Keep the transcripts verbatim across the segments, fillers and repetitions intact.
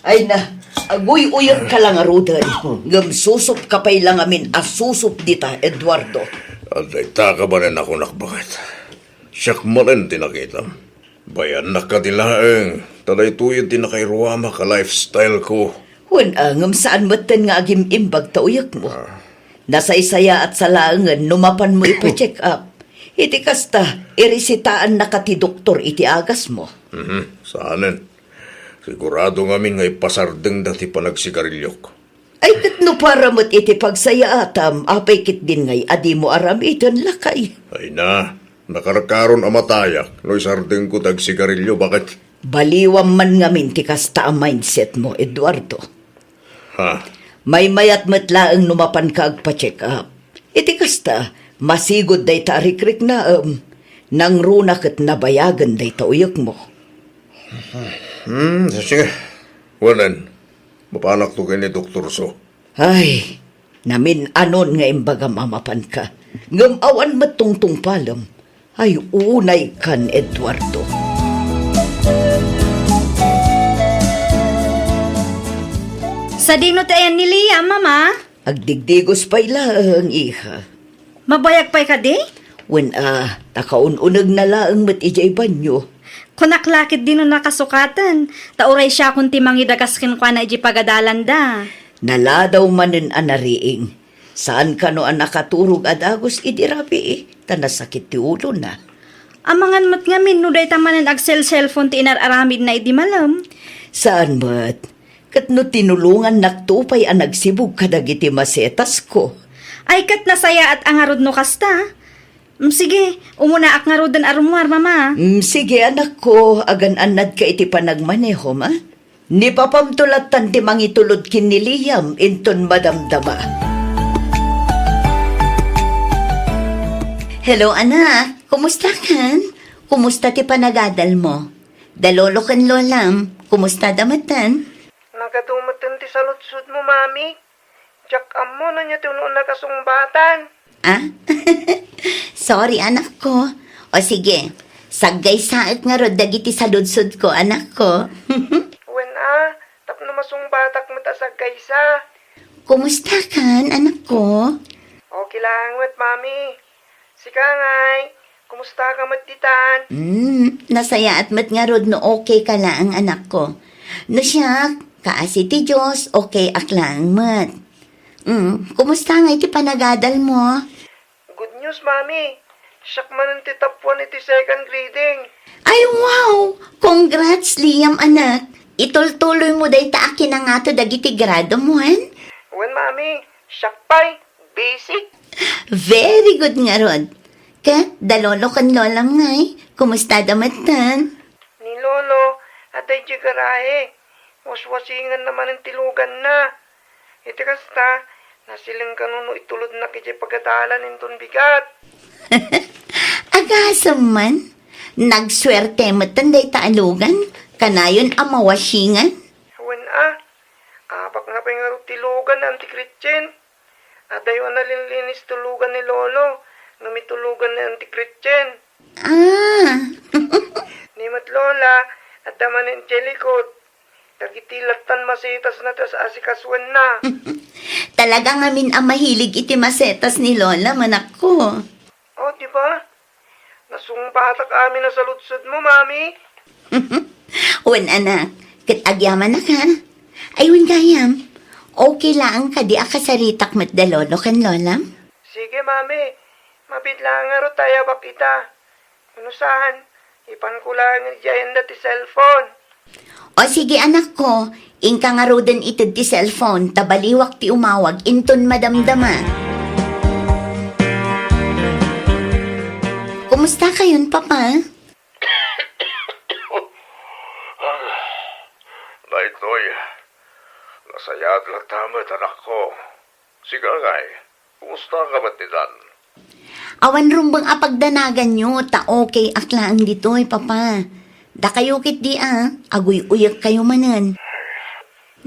Ay na, aguy-uyek ka la ngaruden, ngem susup ka pay la ngamin a susup dita, Eduardo. Adda ita ka manen a kunak, baket. Siak manen ti nakitam. Bayannak kadi laeng, ta daytoyen ti nakairuamak a lifestyle ko. Wen, a, ngem saan metten nga agim-imbag ta uyekmo. Ah. Nasaysayaat sa laengen no mapanmo ipa-check up. Iti kasta, iresitaannaka ti doktor iti agasmo. Mhm, saanen. Sigurado ngamin nga ipasardengda ti panagsigariliok. Ay, ket no para met iti pagsayaatam, apay ketdin ngay a dimo aramiden, lakay? Ay na, nakarkaron a matayak no isardengko ti agsigarilio, baket? Baliwam man ngamin ti kasta a mindset mo, Eduardo. Ha? Maymayat met laeng no mapanka agpa-check up. Iti kasta, masigud dayta a rikriknaem, nangruna ket nabayagen dayta uyekmo. Hmm, sige. Wen, mapanakto ken ni Doktor So. Ay, namin-anon nga imbagam a mapanka. Ngem awan met tungtungpalem. Ay, unay kan, Eduardo. Sadino ti ayan ni Liam, Mama? Agdigdigos pay laeng, iha. Mabayag pay kadi? Wen a, ta kaun-unegna laeng met idiay banio. Kunak la ketdin no nakasukaten, ta uray siakon ti mangidagas kenkuana idiay pagadalanda. Naladaw manen a nariing. Saan kano a nakaturog a dagus idi rabii, ta nasakit ti ulona. Amangan met ngamin no dayta manen agselselpon ti inar-aramidna idi malem. Saan met. Ket no tinulongannakto pay a nagsibug kadagiti masetasko. Ay, ket nasayaat a ngarud no kasta. Mm, sige, umunaak ngaruden a rummuar, Mama. Mm, sige, anakko, agan-annadka iti panagmanehom, a? Ni papamto lattan ti mangitulod ken ni Liam inton madamdama. Hello, anak. Kumusta kan? Kumusta ti panagadal mo? Da lolo ken lolam, kumusta da metten? Nagadu metten ti saludsodmo, Mami. Diak ammo no ania ti un-una kasungbatan. Ah? Sorry, anakko. O sige, saggaysaek ngarud dagiti saludsodko, anakko. Wen a, tapno masungbatak met a saggaysa. Kumusta kan, anakko? Okay lang met, Mami. Sika ngay, kumusta ka met ditan? Mm, nasayaat met ngarud no okay ka laeng, anakko. No siak, kaasi ti Dios, okay ak laeng met. Mm, kumusta ngay ti panagadal mo? Good news, Mami. Siak manen ti top one iti second grading. Ay, wow! Congrats, Liam, anak. Itultuloy mo dayta a kinangato dagiti grado mo, hen? Wen, Mami. Siak pay. Basic. Very good ngarud. Ket da lolo ken lolam ngay, kumusta da metten? Ni lolo, adda idiay garahe. Waswasinganna manen ti luganna. Iti kasta, nasilen kano no itulodnak idiay pagadalan inton bigat. Agasem man, nagsuerte metten dayta a lugan, kanayon a mawasingan. Wen a, abak nga pay ngarud ti lugan a anti-Christian. Adayo a nalinlinis ti lugan ni Lolo, ngem iti lugan ni Auntie Gretchen. Ah. Ni met Lola, adda manen idiay likod. Dagiti lattan masetasna ti as-asikasuenna. Talaga ngamin a mahilig iti masetas ni Lola, manakko. Oh, di ba? Nasungbatak amin a saludsodmo, Mami. Wen, anak, ket agyamanak, ha? Ay, wen gayam, okay laeng kadi a kasaritak met da lolo ken lolam? Sige, Mami. Mabiit laeng ngarud ta ayabak ita. Wenno saan, ipanko laeng idiay ayanda ti cellphone. O sige, anakko, inka ngaruden ited ti cellphone ta baliwak ti umawag inton madamdama. Kumusta kayon, Papa? Daytoy, nasayaat latta met, anakko. Sika ngay, kumusta ka met ditan? Awan rumbeng a pagdanaganyo, ta okay ak laeng ditoy, Papa. Dakayo ketdi a, aguy-uyekkayo manen.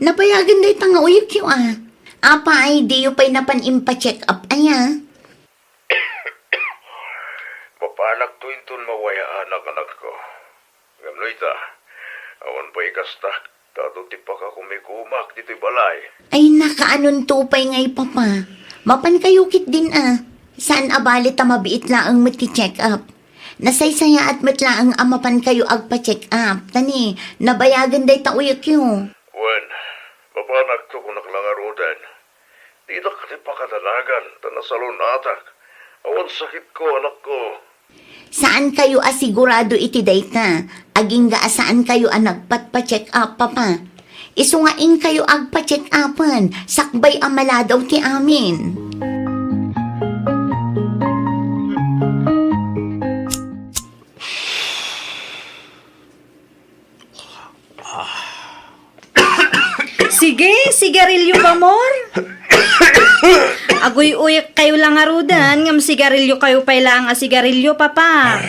Nabayagen dayta nga uyekyo a. Apay, diyo pay napan impa-check up aya? Mapanakto inton mawayaanak, anakko. Ngem no ita, awan pay kasta. Kaduak ti pakakumikumak ditoy balay. Ay, nakaanonto pay ngay, Papa. Mapankayo ketdin a. Saan a bale ta mabiit laeng met ti check-up. Nasaysayaat met laeng a mapankayo agpa-check-up. Ta ni, nabayagen dayta uyekyo. Wen, mapanakto kunak la ngaruden. Dinak ti pakadanagan, ta nasalunatak. Awan sakitko, anakko. Saankayo a sigurado iti dayta? Agingga a saankayo a nagpatpa-check up, Papa. Isu nga inkayo agpa-check upen, sakbay a maladaw ti amin. Sige, sigarilyo, amor. Aguy-uyek kayo la ngaruden, ngem sigarilyo kayo pay laeng a sigarilyo, Papa.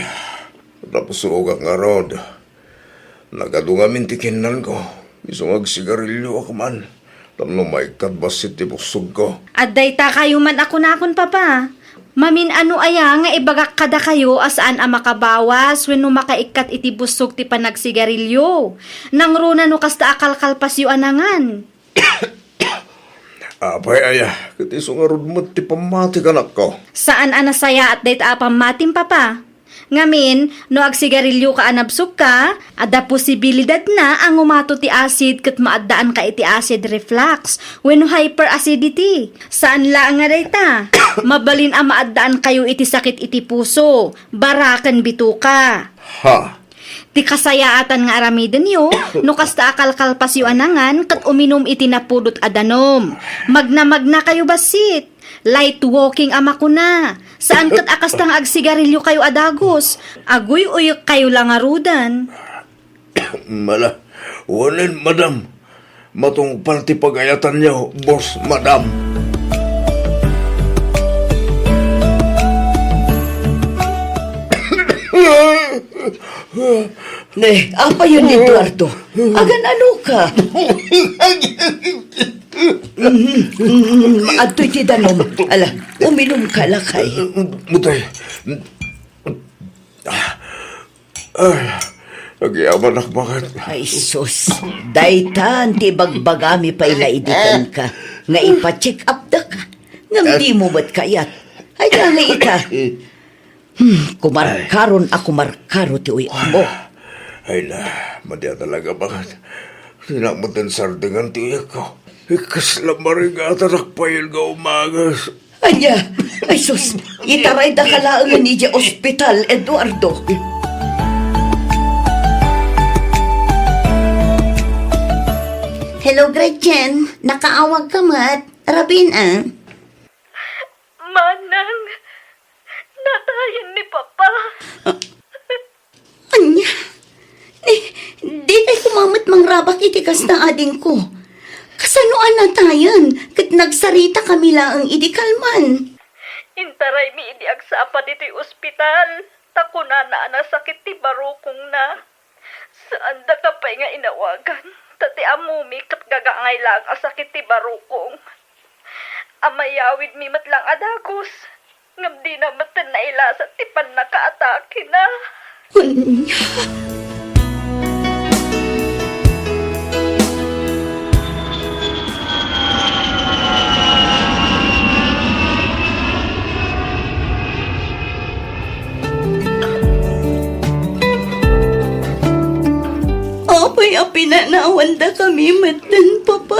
Napusugak ngarud. Nagadu ngamin ti kinnanko. Isu nga agsigarilyoak man. Tapno maikkat bassit ti buksogko. Adda ita kayo man a kunakon, Papa. Mamin-ano aya nga ibagak kadakayo a saan a makabawas wenno makaikkat iti buksog ti panagsigarilyo? Nangruna no kasta a kalkalpasyo a nangan? Apay aya, ket isu ngarud met ti pammati, anakko. Saan a nasayaat dayta a pammatim, Papa. Ngamin, no agsigarilyoka a nabsogka, adda posibilidadna a ngumato ti asid ket maaddaanka iti acid reflux wenno hyperacidity. Saan laeng nga dayta, mabalin a maaddaankayo iti sakit iti puso, bara ken bituka. Ha? Ti kasayaatan nga aramidenyo, no kasta a kalkalpasyo a nangan ket uminum iti napudot a danum. Magna-magnakayo bassit. Light walking a makuna. Saan ket a kasta nga agsigarilyo kayo a dagus. Aguy-uyek kayo la ngaruden. Mala, wen, madam. Matungpal ti pagayatanyo, boss, madam. Ne, apayon ni Eduardo? Agan-anoka? Mm, mm, mm, adtoy ti danum. Ala, uminumka lakay. Mutay. Ah, agyamanak, baket. Ay, sus. Daytan ti bagbagami pay la idi kenka nga ipa-check up daka. Ngem dimo met kayat. Ay, dangay ita. Hmm, kumarkaron a kumarkaro ti uyekmo. Ay na, madi a talaga, baket. Dinak met sardengan ti uyekko. Kasla marigatanak pay nga umagas. Ania? Ay sus, itaraydaka laengen idiay ospital, Eduardo. Hello, Gretchen. Nakaawagka met. Rabin, a? Manang, natayen ni Papa. Ah, ania? Ni, dikay koma met mangrabak iti kasta, adingko. Kasano a natayen ket nagsaritakami laeng idi kalman? Intaraymi idi agsapa ditoy ospital, ta kunana a nasakit ti barukongna. Saandaka pay nga inawagan, ta ti ammomi ket gagangay laeng a sakit ti barukong. Amayawidmi met laeng a dagus, ngem dina metten nailasat ti pannakaatakena. Ania? Apay a pinanawandakami metten, Papa?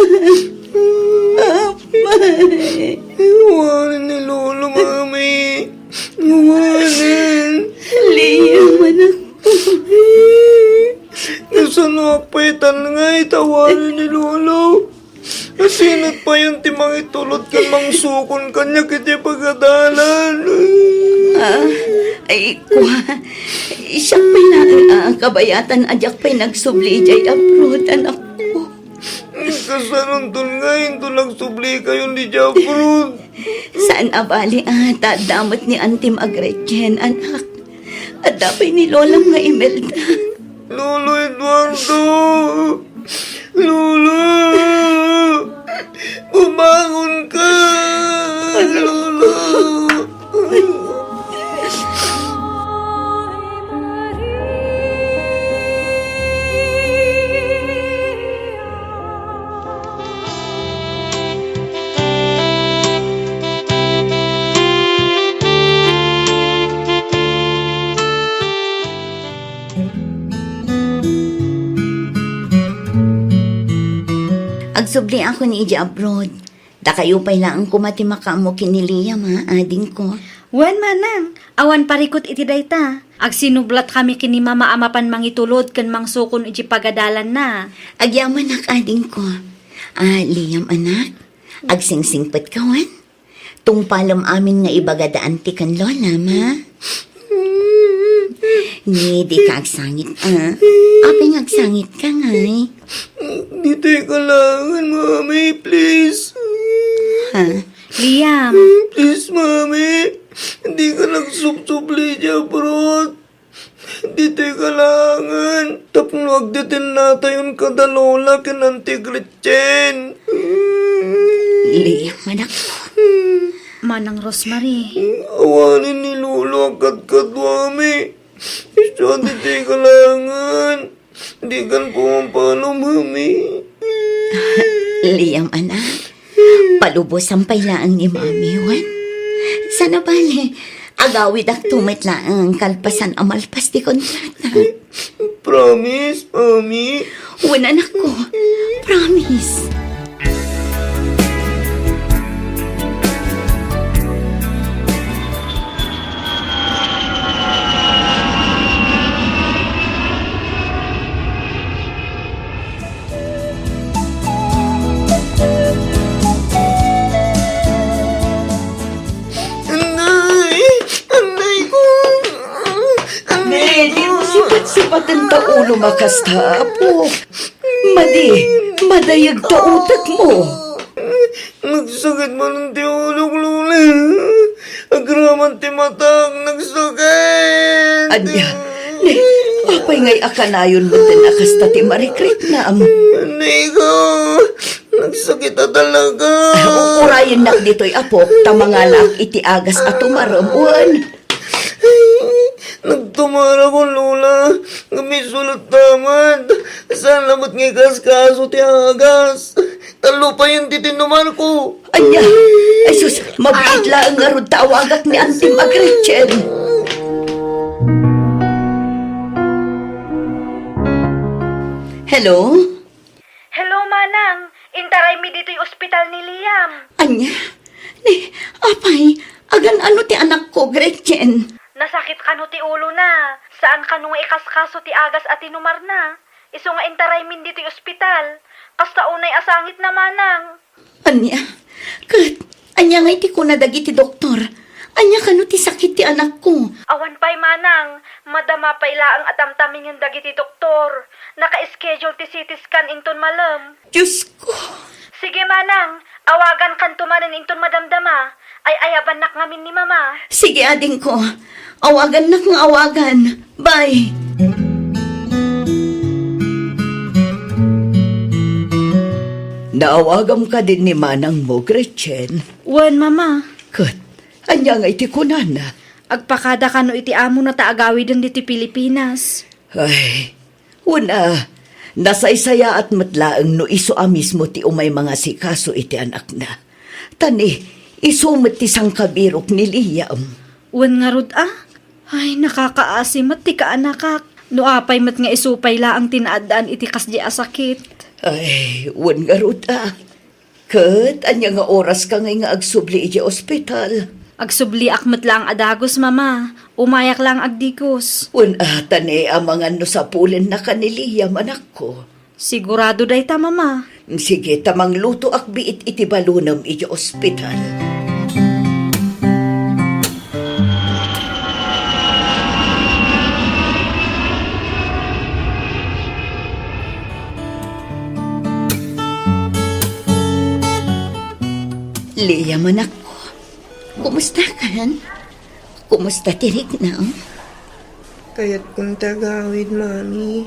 Apay. Awanen ni Lolo, Mami. Awanen. Liam, anakko. Kasano a pay tan ngay ta awanen ni Lolo? Asinat payen ti mangitulod ken mangsukon kaniak iti pagadalan. Ah, ay, kua. Siak pay laeng a kabayatan a diak pay nagsubli idiay abroad, anakko. Kasanonton nga inton nagsublikayon idiay abroad? Saan a bali, ah, ta adda met ni Antim a Gretchen, anak. Adda pay ni Lolam nga Imelda. Lolo Eduardo! Lolo! Bumangon ka! Lolo! Agsubliakon idiay abroad. Dakayo pay laeng koma ti makaammo ken ni Liam, ha, adingko. Wen, manang, awan parikut iti dayta. Agsinublatkami ken ni mama a mapan mangitulod ken mangsukon iti pagadalanna. Agyamanak, adingko. Ah, Liam, anak, agsingsingpetka wen? Tungpalem amin nga ibagada anti ken lolam, ha? Ni, dika agsangit, ah. Apay nga agsangitka ngay? Ditoy kalaengen, Mami, please. Ha? Liam. Please, Mami. Dika agsubli idiay abroad. Ditoy kalaengen tapno agdetennatayon kada Lola ken Auntie Gretchen. Liam, anak. Manang Rosemary. Awanen ni Lolo a kadkaduami. Isu a ditoy kalaengen. Dikan ko mampano, Mami. Liam, anak. Palubosan pay laeng ni Mami, wen? Saan a bale, agawidakto met laeng kalpasan a malpas ti kontrata. Promise, Mami? Wen, anakko. Promise. Anay! Anay ko! Anay ko! Ne, di mo sipat-sipaten ta ulo makasta, apo. Madi, madayeg ta utek mo. Nagsakit man ti ulok, Lola. Agraman ti matak, nagsakit. Ania, ne, apay ngay a kanayon metten a kasta ti marikriknam? Anay ko, nagsakit a talaga. Ah, urayennak ditoy, apok, ta mangalaak iti agas a tumarem, wen. Nagtumarakon, Lola. Ngem isu latta met. Saan lamet nga ikaskaso ti agas. Tallo payen ti tinumarko. Ania? Ay sus, mabiit laeng ngarud ta awagak ni Antim a Gretchen. Hello? Hello, Manang. Intaraymi ditoy ospital ni Liam. Ania? Ni, apay, agan-ano ti anakko, Gretchen? Nasakit kano ti ulona. Saan kano nga ikaskaso ti agas a tinumarna. Isu nga intaraymin ditoy ospital. Kasta unay a sangitna, Manang. Ania? Ket, ania ngay ti kuna dagiti doktor? Ania kano ti sakit ti anakko? Awan pay, Manang. Madama pay laeng a tamtamingen dagiti doktor. Naka-schedule ti C T scan inton malem. Diyos ko! Sige, Manang. Awagankanto manen inton madamdama. Ay-ayabannak ngamin ni Mama. Sige, adingko. Awagannak nga awagan. Bye. Naawagam kadi ni manangmo, Gretchen? Wen, Mama. Ket, ania ngay ti kunana? Agpakada kano iti amona ta agawiden ditoy Pilipinas. Ay, Wen a, nasaysayaat met laeng no isu a mismo ti umay mangasikaso iti anakna. Ta ni, isu met ti sangkabirok ni Liam. Wen ngarud a? Ay, nakakaasi met ti kaanakak. No apay met nga isu pay laeng ti naaddaan iti kasdi a sakit. Ay, wen ngarud a. Ket ania nga oraska ngay nga agsubli idiay ospital? Agsubliak met laeng a dagus, Mama. Umayak laeng agdagus. Wen a, ta ni amangan no sapulennaka ni Liam, anakko. Sigurado dayta, Mama. Sige, ta manglutoak biit iti balonem idiay ospital. Liam, anakko, kumustakan? Kumusta ti riknam? Kayatkon ti agawid, Mami.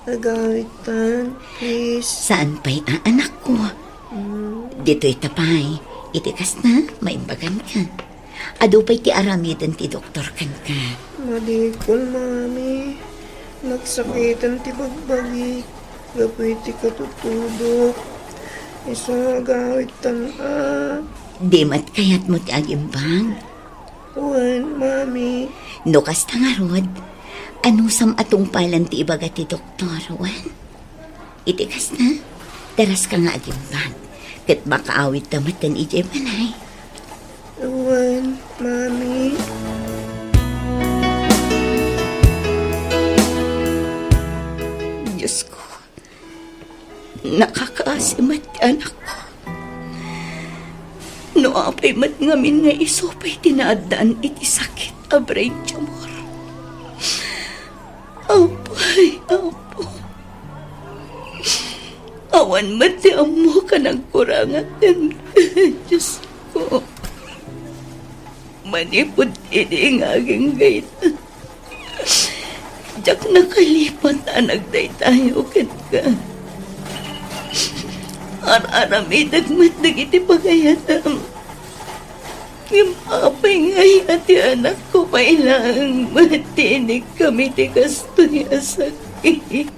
Agawidtan, please. Saan pay a, anakko? Mm. Ditoy ta pay, iti kasta, maimbaganka. Adu pay ti aramiden ti doktor kenka. Madikon, Mami. Nagsakiten ti bagbagik gapu iti katutudok. Isu nga agawidtan a. Di met kayatmo ti agimbag? Wen, Mami. No kasta ngarud, anusam a tungpalan ti ibaga ti doktor, wen? Iti kasta, Daraska nga agimbag, ket makaawidta metten idiay balay. Wen, Mami. Diosko, nakakaasi met ti anakko. No apay met ngamin nga isu pay ti naaddaan iti sakit a brain tumor. Apay, Apo. Awan met ti ammok a nagkurangaten. Diosko. Manipud idi nga aginggayna, diak nakalipat a nagdaydayaw kenka. Ar-aramidek met dagiti pagayatam. Ngem apay ngay a ti anakko pay laeng met ti inikkami ti kastoy a sakit?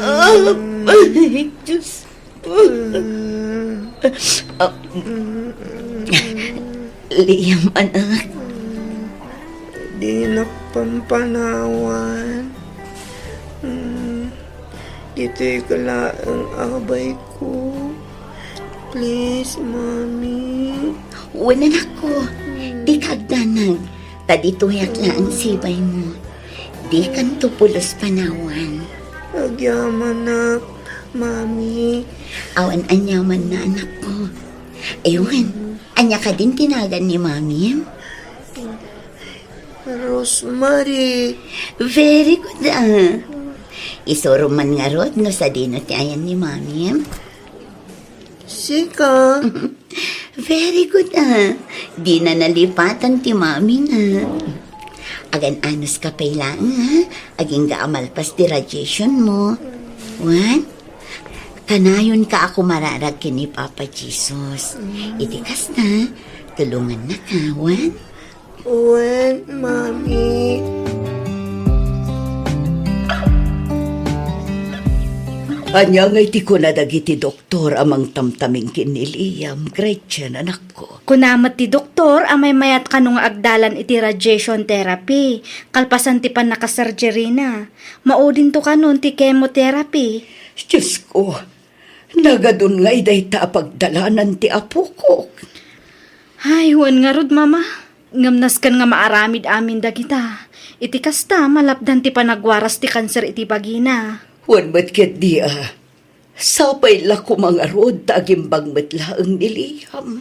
Apay, Diosko. Ah, Liam, anak. Dinak pampanawan. Mm, ditoy ka laeng, abay ko. Please, Mami. Wen, anakko. Dika agdanag. Ta ditoyak laeng sibay mo. Dikanto pulos panawan. Agyamanak, Mami. Awan aniamanna, anakko. Aywan, ania kadin ti nagan ni Mami? Rosemary. Very good, ah. Isurom man ngarud no sadino ti ayan ni Mami. Sika. Very good, ah. Dina nalipatan ti Mami na. Agan-anos ka pay laeng, ah. Agingga a malpas ti radiation mo. Wen, kanayon ka a kumararag ken ni Papa Jesus. Iti kasta, tulonganna ka, wen? Wen, Mami. Ania ngay ti kuna dagiti doktor a mangtamtaming ken ni Liam, Gretchen, anakko? Kuna met ti doktor a maymayat kano nga agdalan iti radiation therapy, kalpasan ti pannakasurgery na. Maudinto kanon ti chemotherapy. Diosko, nagadun ngay dayta a pagdalanan ti apokok. Ay, wen ngarud, Mama. Ngem nasken nga maaramid amin dagita. Iti kasta, malapdan ti panagwaras ti kanser iti bagina. Wen met ketdi a, sapay la koma ngarud ta agimbag met laeng ni Liam.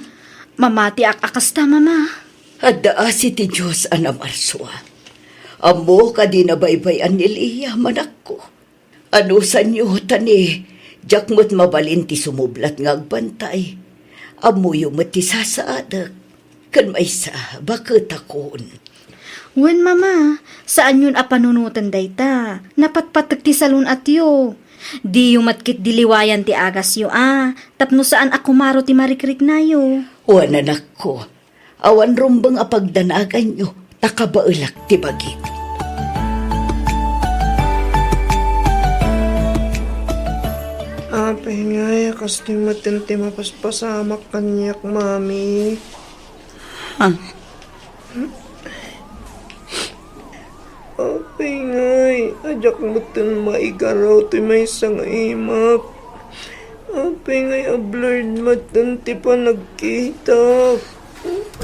Mamatiak a kasta, Mama. Adda asi ti Dios a namarsua. Ammok a dina baybay-an ni Liam, anakko. Anusanyo, ta ni, diak met mabalin ti sumublat nga agbantay. Ammoyo met ti sasaadek. Ken maysa, baketakon. Wen, Mama, saanyon a panunoten dayta. Napatpateg ti salun-atyo. Diyo met ketdi liwayan ti agasyo a, tapno saan a kumaro ti marikriknayo. Wen, anakko, awan rumbeng a pagdanaganyo, ta kabaelak ti bagik. Apay ngay, kastoy metten ti mapaspasamak kaniak, Mami. Ha? Apay ngay, a diak metten maigaraw ti maysa nga imak. Apay ngay a blurred metten ti panagkitak.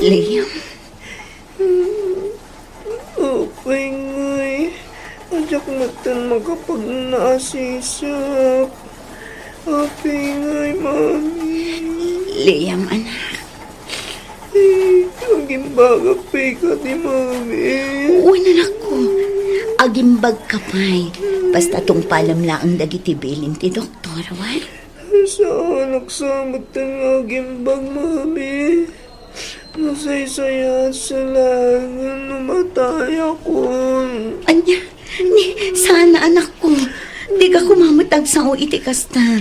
Liam. Apay ngay, a diak metten makapagna a sisak. Apay ngay, Mami. Liam, anak. Eh, agimbagak pay kadi, Mami. Wen, anakko. Agimbagka pay. Basta tungpalem laeng dagiti bilin ti doktor, wen? Saanak sa metten nga agimbag, Mami. Nasaysayaat sa laengen no matayakon. Ania? Ni, sana, anakko. Dika koma met agsao iti kasta.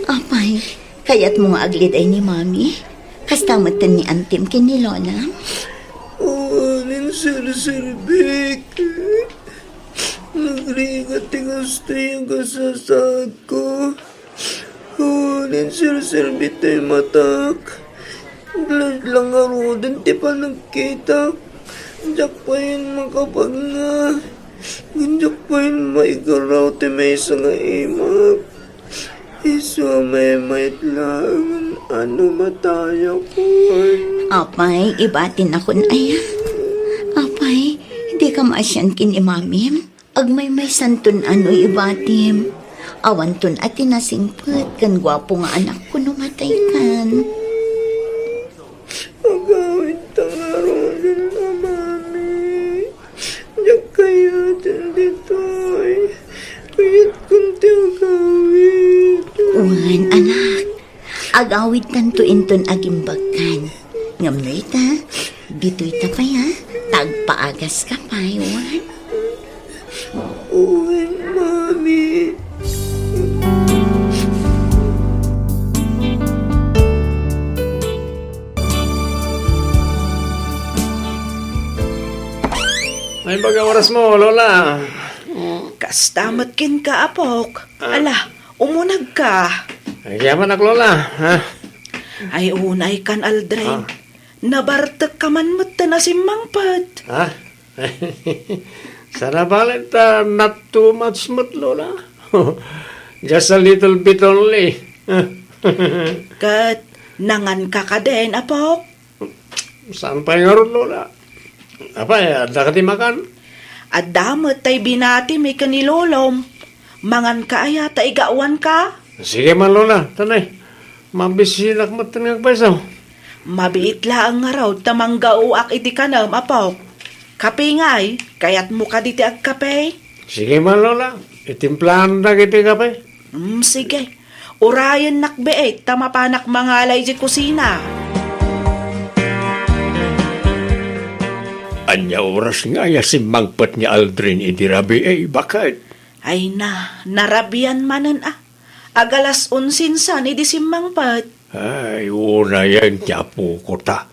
Apay, kayatmo nga agliday ni Mami? Kasta metten ni Antim ken ni Lola? Awanen serserbik. Nagrigat ti kastoy a kasasaadko. Awanen serserbi ti matak. Blurred la ngaruden ti panagkitak. Diak payen makapagna. Ngem diak payen maigaraw ti maysa nga imak. Isu a maymayat laeng no matayakon. Apay, ibatinakon aya? Apay, dika maasian ken ni Mamim? Agmaymaysanton no ibatim. Awanton a ti nasingpet ken guapo nga anakko no mataykan. Agawidta ngaruden a Mami. Diak kayaten ditoy. Kayatkon ti agawid. Wen, anak. Agawidtanto inton agimbagkan. Ngem no ita, ditoyta pay, a. Tagpaagaska pay, wen. Wen, Mami. Ay, baga oras mo, Lola. Kasta met kenka, apok. Ah. Ala, umunegka. Ay, kaya man ak, Lola, ha? Ay, unay kan, Aldrin. Ah. Nabartekka man metten a simmangpet. Ha? Sana balet, ah, not too much met, Lola. Just a little bit only. Ket nanganka kadin, apok? Saan pay ngarud, Lola? Apay, adda kadi makan? Adda met tay binatimi ken ni Lolom. Manganka aya ta igawanka? Sige man, Lola. Tanay, mabisinak met nga agpayso. Mabiit laeng ngarud ta manggaoak iti kanem, apok. Kape ngay, kayatmo kadi ti agkape? Sige man, Lola. Itimplaandak iti kape. Mm, sige. Urayennak biit ta mapanak mangala idiay kusina. Ania oras ngay a simmangpet ni Aldrin idi rabii, baket? Ay na, narabian manen a. Agalas onse san idi simmangpet. Ay, unayen ti apoko ta.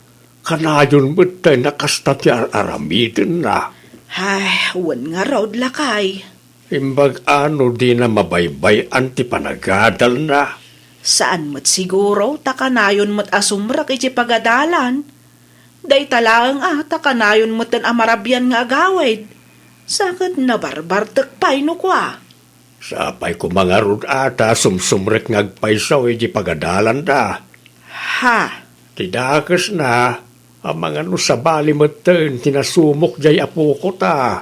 Kanayon met tay nakasta ti ar-aramidenna. Ay, wen ngarud, lakay. Imbag a no dina mabaybay-an ti panagadalna. Saan met siguro ta kanayon met a sumrek iti pagadalan. Dayta laeng a ta kanayon metten a marabian nga agawid. Sa ket nabarbartek pay no kua. Sapay koma ngarud a ta sumsumrek nga agpayso iti pagadalanda. Ha? Ti dakesna, amangan no sabali metten ti nasumok diay apoko ta.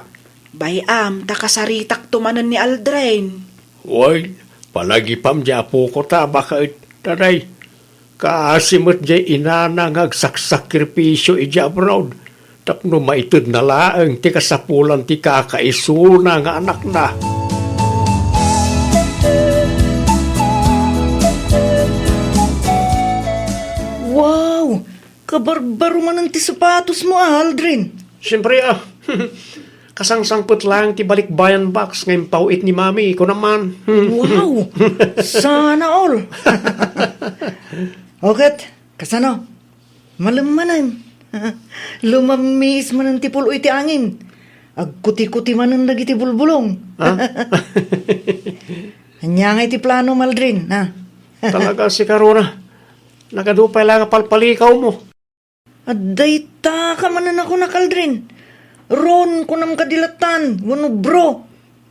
Bay-am ta kasaritakto manen ni Aldrin. Wen, palagipam diay apoko ta, baket, tanay. Kaasi met diay inana nga agsaksakripisio idiay abroad tapno maitedna laeng ti kasapulan ti kakaisuna nga anakna. Wow! Kabarbaro manen ti sapatosmo, Aldrin. Siempre, a. Kasangsangpet laeng ti balikbayan box nga impaw-it ni Mami, kunam man. Wow! Sana all! O ket, kasano? Malem manen. Lumammiis manen ti pul-oy ti angin. Agkutikuti manen dagiti bulbulong. Ha? Ania ngay ti planom, Aldrin, ha? Talaga, sika, Rona. Nagadu pay la nga palpalikawmo. Adda itaka manen a kunak, Aldrin. Ron, kunam kadi lattan, wenno bro.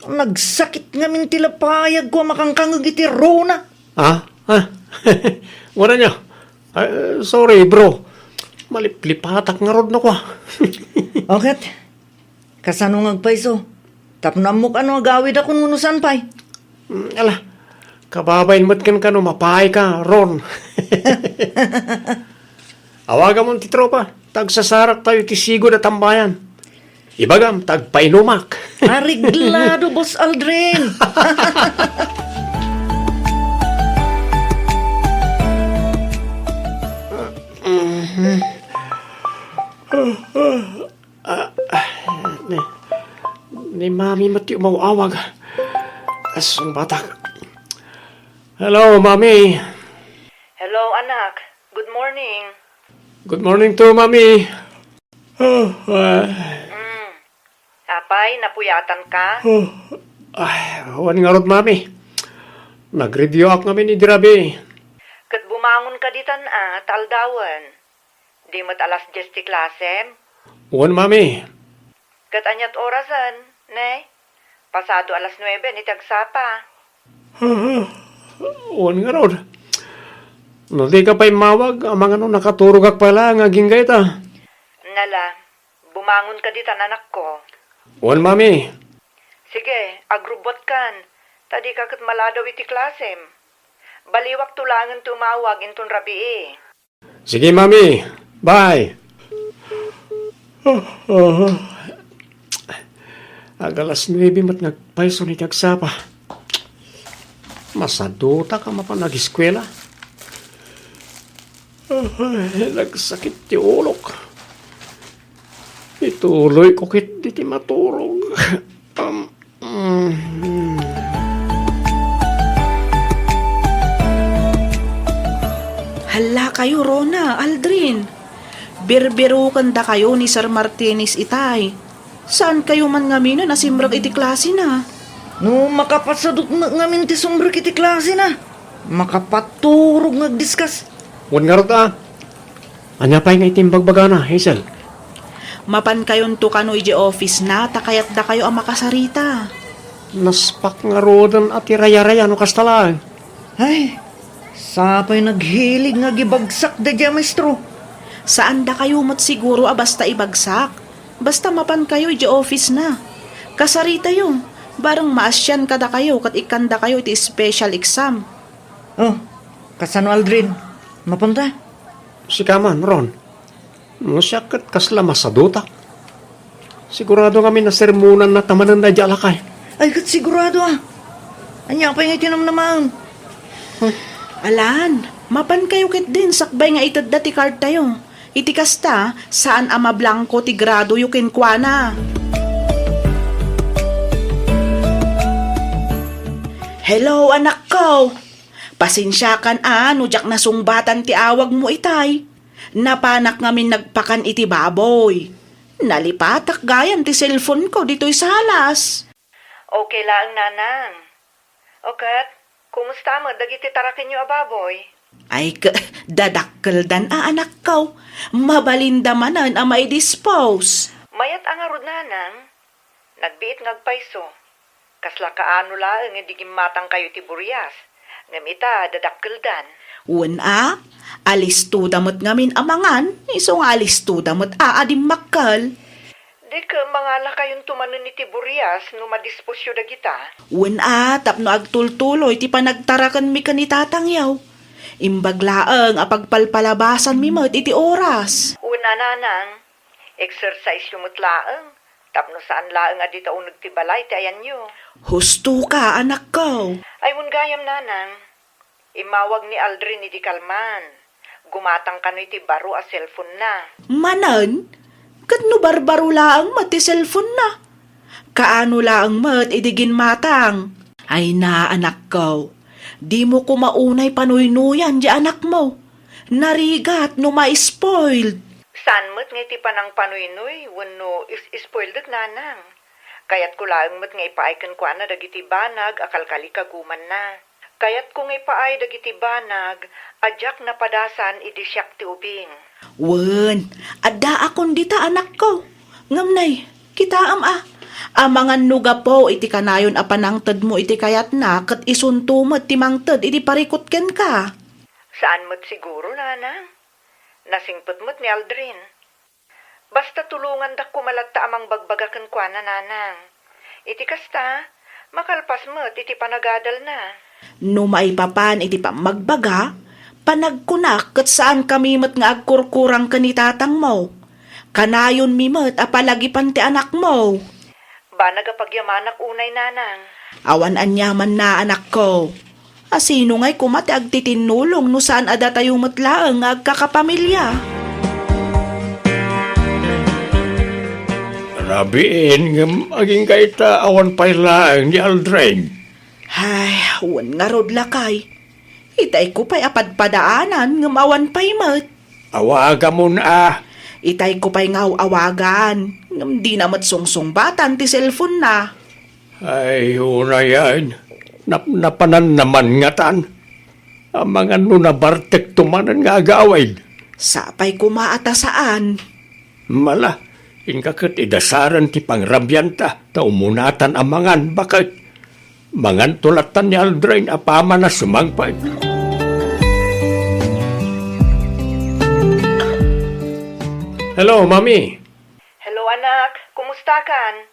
Nagsakit ngamin ti lapayagko a makangkangeg iti Rona. Ah? Ah? Wala niya. Ah, sorry, bro. Maliplipatak ngarud no kua. O ket, kasano nga agpayso? Tapno ammok a no agawidakon wenno saan pay. Mm, ala, kababain met kenka no mapaayka, Ron. Awagamon ti tropa, ta agsasaraktayo iti sigud a tambayan. Ibagam, ta agpainumak. Areglado, Boss Aldrin. Ah, ah, ni, ni Mami met ti umaw-awag. Asong batak. Hello, Mami. Hello, anak. Good morning. Good morning too, Mami. Ah, ah. Mm. Apay, napuyatan ka? Ah, ah, wen ngarud, Mami. Nagreviewak ngamin idi rabii. Ket bumangon ka ditan a, ta aldawen. Di met alas dies ti klasem? Wen, Mami. Ket aniat orasen, ne? Pasado alas nuebe iti agsapa. Wen ngarud. No dika pay immawag, amangan no nakaturogak pay laeng agingga ita. Nala, bumangon ka ditan, anakko. Wen, Mami. Sige, agrubbuatkan, ta dika ket maladaw iti klasem. Baliwakto laengen ti umawag inton rabii. Sige, Mami. Bye. Ag alas nuebe met nga agpayso iti agsapa. Masadutak a mapan ageskuela. Ay, nagsakit ti ulok. Ituloyko ketdi ti maturog. Um, mm. Hala kayo, Rona, Aldrin. Birbirukendakayo ni Sir Martinez itay. Saan kayo man ngamin a simrek iti klasena? No makapasadut met ngamin ti sumrek iti klasena, makapaturog nga agdiskas. Wen ngarud a. Ania pay nga iti imbagbagana, Hazel? Mapankayonto kano idiay office na, ta kayatdakayo a makasarita. Naspak ngaruden a ti rayaraya no kasta laeng. Ay, sapay naghilig nga agibagsak daydiay a maestro. Saandakayo met siguro a basta ibagsak. Basta mapankayo idiay office na. Kasaritayo, bareng maasian kadakayo ket ikkandakayo iti special exam. Oh, kasano, Aldrin? Mapanta? Sika man, Ron. No siak ket kasla masadutak. Sigurado ngamin a sermonanna ta manen daydiay a lakay. Ay, ket sigurado a. Ania pay nga iti namnamaem? Alan, mapankayo ketdin sakbay nga itedda ti cardtayo. Iti kasta, saan a mablangko ti gradoyo kenkuana. Hello, anakko. Pasensiakan a no diak nasungbatan ti awagmo itay. Napanak ngamin nagpakan iti baboy. Nalipatak gayam ti cellphone-ko ditoy salas. Okay laeng, nanang. O ket, kumusta met dagiti tarakenyo a baboy? Ay, k-, dadakkeldan a, anakko. Mabalinda manen a maidispose. Mayat a ngarud, nanang. Nagbiit nga agpayso. Kasla kaano laeng idi gimmatangkayo iti burias, ngem ita, dadakkeldan. Wen a, alistoda met ngamin a mangan, isu nga alistoda met a, a dimmakkel. Di ket mangalakayonto manen iti burias no madisposyo dagita? Wen a, tapno agtultuloy ti panagtarakenmi ken ni tatangyo. Imbag laeng a pagpalpalabasanmi met iti oras. Wen a, nanang, exerciseyo met laeng, tapno saan laeng a dita uneg ti balay ti ayanyo. Husto ka, anakko. Ay, wen gayam, nanang. Immawag ni Aldrin idi kalman. Gumatang kano iti baro a cellphone-na. Manen? Ket no barbaro laeng met ti cellphone-na? Kaano laeng met idi ginmatang? Ay na, anakko. Dimo koma unay panuynoyan di anakmo. Narigat no ma-spoiled. Saan met nga iti panangpanuynoy wenno is-spoiledek, nanang. Kayatko laeng met nga ipaay kenkuana dagiti banag a kalkalikagumanna. Kayatko nga ipaay dagiti banag a diak napadasan idi siak ti ubing. Wen, addaakon dita, anakko. Ngem nay, kitaem a, amangan no gapu iti kanayon a panangtedmo iti kayatna ket isunto met ti mangted idi parikut kenka. Saan met siguro, nanang. Nasingpet met ni Aldrin. Basta tulongandak koma latta a mangbagbaga kenkuana, nanang. Iti kasta, makalpas met iti panagadalna. No maipapan iti pammagbaga, panagkunak ket saankami met nga agkurkurang ken ni tatangmo. Kanayonmi met a palagipan ti anakmo. Banag a pagyamanak unay, nanang. Awan aniamanna, anakko. Asino ngay koma ti agtitinnulong no saan a datayo met laeng nga agkakapamilia? Rabiin, ngem agingga ita awan pay laeng ni Aldrin. Ay, wen ngarud, lakay. Itayko pay a padpadaanan ngem awan pay met. Awagamon a. Itayko pay nga aw-awagan ngem dina met sungsungbatan ti cellphone-na. Ay, unayen, napnapananna man ngatan. Amangan no nabartekto manen nga agawid. Sapay koma a ta saan. Mala, inka ket idasaren ti pangrabianta ta umunatan a mangan, baket. Manganto lattan ni Aldrin apaman a sumangpet. Hello, Mami. Hello, anak. Kumusta kan?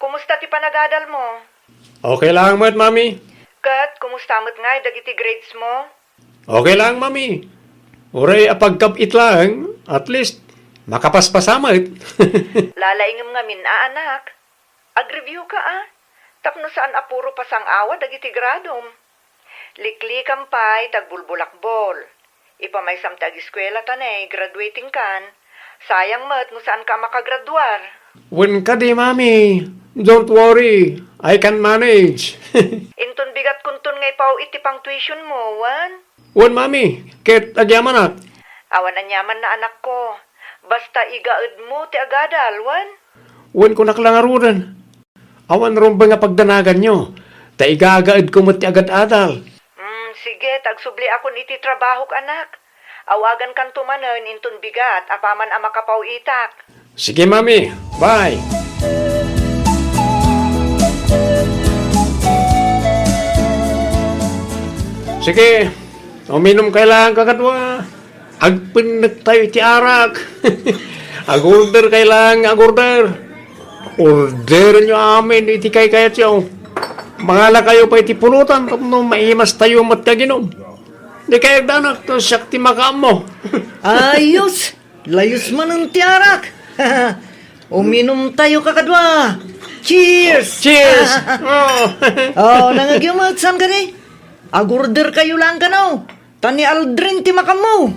Kumusta ti panagadal mo? Okay lang met, Mami. Ket kumusta met ngay dagiti grades mo? Okay lang, Mami. Uray a pagkab-it laeng, at least, makapaspasamet. Lalaingem ngamin a, anak. Ag-review ka, a. Tapno saan a puro pasang-awa dagiti gradom. Liklikam pay ti agbulbulakbol. Ipamaysam ti agiskuela ta ne, graduating kan. Sayang met no saan ka a makagraduar. Wen kadi, Mami. Don't worry. I can manage. Inton bigat kunton nga ipaw-it ti pang-tuition mo, wen? Wen, Mami. Ket agyamanak. Awan aniaman na, anakko. Basta igaed mo ti agadal, wen? Wen, kunak la ngaruden. Awan rumbeng a pagdanaganyo, ta igagaedko met ti agad-adal. Mm, sige, ta agsubliakon iti trabahok, anak. Awagankanto manen inton bigat apaman a makapaw-itak. Sige, Mami. Bye. Sige, uminum kay lang, kakadua. Agpennektayo iti arak. Agorder kay lang, agorder. Orderenyo amin iti kaykayatyo. Mangalakayo pay iti pulotan tapno maimastayo met ti aginum. Di kayat, anak, ta siak ti makaammo. Ayos! Layus manen ti arak! Uminumtayo, kakadua! Cheers! Cheers! Oh. Oh, nangagyo met, saan kadi? Agorder kayo lang kano, ta ni Aldrin ti makaammo.